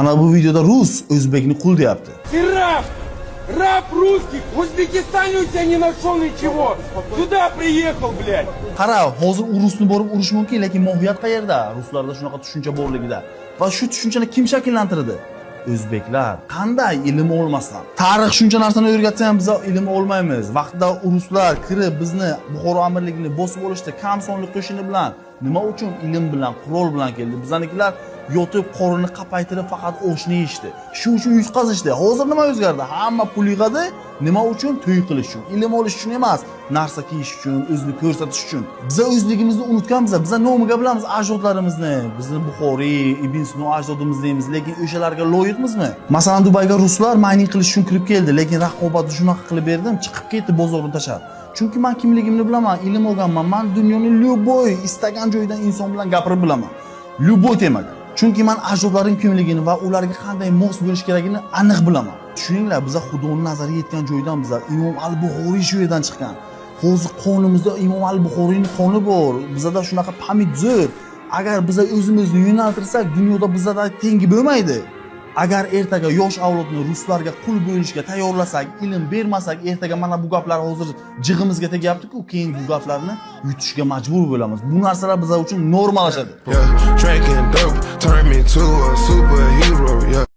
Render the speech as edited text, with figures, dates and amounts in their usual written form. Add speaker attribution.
Speaker 1: Mana bu videoda rus o'zbekni qul deyapti.
Speaker 2: Ты раб! Раб русских! В Узбекистане у тебя не нашел ничего! Сюда приехал, блядь!
Speaker 1: Qara, hozir u rusni borib urish mumkin, lekin mohiyat qayerda? Ruslarda shunaqa tushuncha borligida. Va shu tushunchani kim shakllantirdi? O'zbeklar. Qanday ilm olmasdan? Tarix shuncha narsani o'rgatsa ham biz ilm olmaymiz. Vaqtida ruslar kirib bizni Buxoro amirligini bosib olishdi kam sonli qo'shini bilan. Nima uchun? Ilm bilan, qurol bilan keldi. Bizanikilar yotib qorinni qapaytirib faqat oshni yeyishdi. Shu uchun yutqazishdi. Hozir nima o'zgardi? Hamma pul yig'adi. Nima uchun? To'y qilish uchun. Ilm olish uchun emas, narsa kiyish uchun, o'zini ko'rsatish uchun. Biza o'zligimizni unutganmiz. Biza nomiga bilamiz ajdodlarimizni. Bizni Buxoriy, Ibn Sino ajdodimiz deymiz, lekin o'shalarga loyiqmizmi? Masalan, Dubayga ruslar mayning qilish uchun kirib keldi, lekin raqobatni shunaqa qilib berdim, chiqib ketdi bozorni tashlab. Chunki man kimligimni bilaman, ilm olganman. Man dunyoni любой istagan joyidan inson bilan gapirib bilaman. Любой temaga. Chunki man ajdodlarim kimligini va ularga qanday mos bo'lish kerakligini aniq bilaman. Tushuninglar, biza Xudoni nazariga yetgan joydan biza Imom al-Buxoriy shu yerdan chiqqan. Hozir qonimizda Imom al-Buxoriyning qoni bor. Bizada shunaqa память zo'r. Agar biza o'zimizni yo'naltirsak, dunyoda bizada tengi bo'lmaydi. Agar ertaga yosh avlodni ruslarga qul bo'lishga tayyorlasak, ilm bermasak, ertaga mana bu gaplar hozir jig'imizga tegyapti-ku, keyin bu gaplarni yutishga majbur bo'lamiz. Bu narsalar bizlar uchun normalashadi.
Speaker 3: Yeah, drinking dope turned me to a superhero. Yeah.